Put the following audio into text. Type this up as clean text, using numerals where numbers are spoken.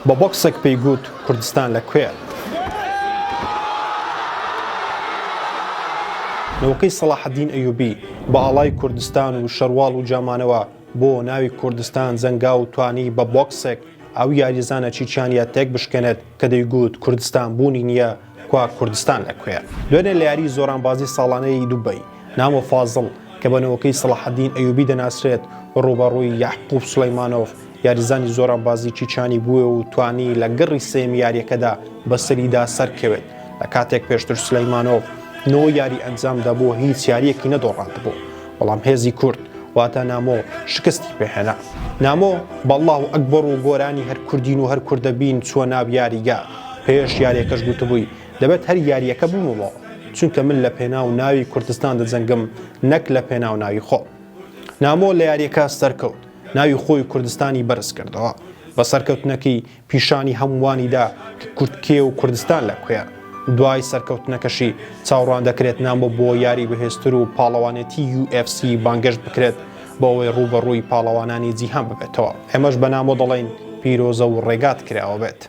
بە بۆکسێک پێی گوت کوردستان لە کوێیە؟ نەوەکەی سەڵاحەدین ئەیوبی بە ئاڵای کوردستان و شەرواڵ و جامانەوە بۆ ناوی کوردستان جەنگا و توانی بە بۆکسێک ئەو یاریزانە چیچانیە تێک بشکێنێت کە دەیگوت کوردستان بوونی نییە کوا کوردستان لە کوێیە؟ دوێنێ لە یاری زۆرانبازی ساڵانەی دوبەی، نامۆ فازڵ کە بە نەوەکەی سەڵاحەدین ئەیوبی دەناسرێت ڕووبەڕووی یەعقوب سولەیمانۆف یاریزانی زۆرانبازی چیچانی بووە و توانی لە گەڕی سێیەمی یارییەکەدا بەسەریدا سەرکەوێت لە کاتێک پێشتر سولەیمانۆف نۆ یاری ئەنجام دابوو هیچ یارییەکی نەدۆڕاندبوو بەڵام هێزی کورد واتە نامۆ شکستی پێهێنا. نامۆ بە اللە اکبر و گۆرانی هەر کوردین و هەر کوردەبین چووە ناو یاریگا، پێش یاریەکەش گوتبووی دەبێت هەر یاریەکە ببەمەوە، چونکە من لە پێناو ناوی کوردستان دەجەنگم نەک لە پێناو ناوی خۆم. نامۆ لە یاریەکە سەرکەوت، ناوی خۆی و کوردستانی بەرز کردەوە. بە سەرکەوتنەکەی پیشانی هەمووانی دا کە کورد کێیە و کوردستان لە کوێیە. دوای سەرکەوتنەکەشی چاوەڕوان دەکرێت نامۆ بۆ یاری بەهێزتر و پاڵەوانێتی UFC بانگێشت بکرێت بۆ ئەوەی ڕووبەڕووی پاڵەوانانی جیهان ببێتەوە. ئێمەش بە نامۆ دەڵێین پیرۆزە و ڕێگات کراوە بێت.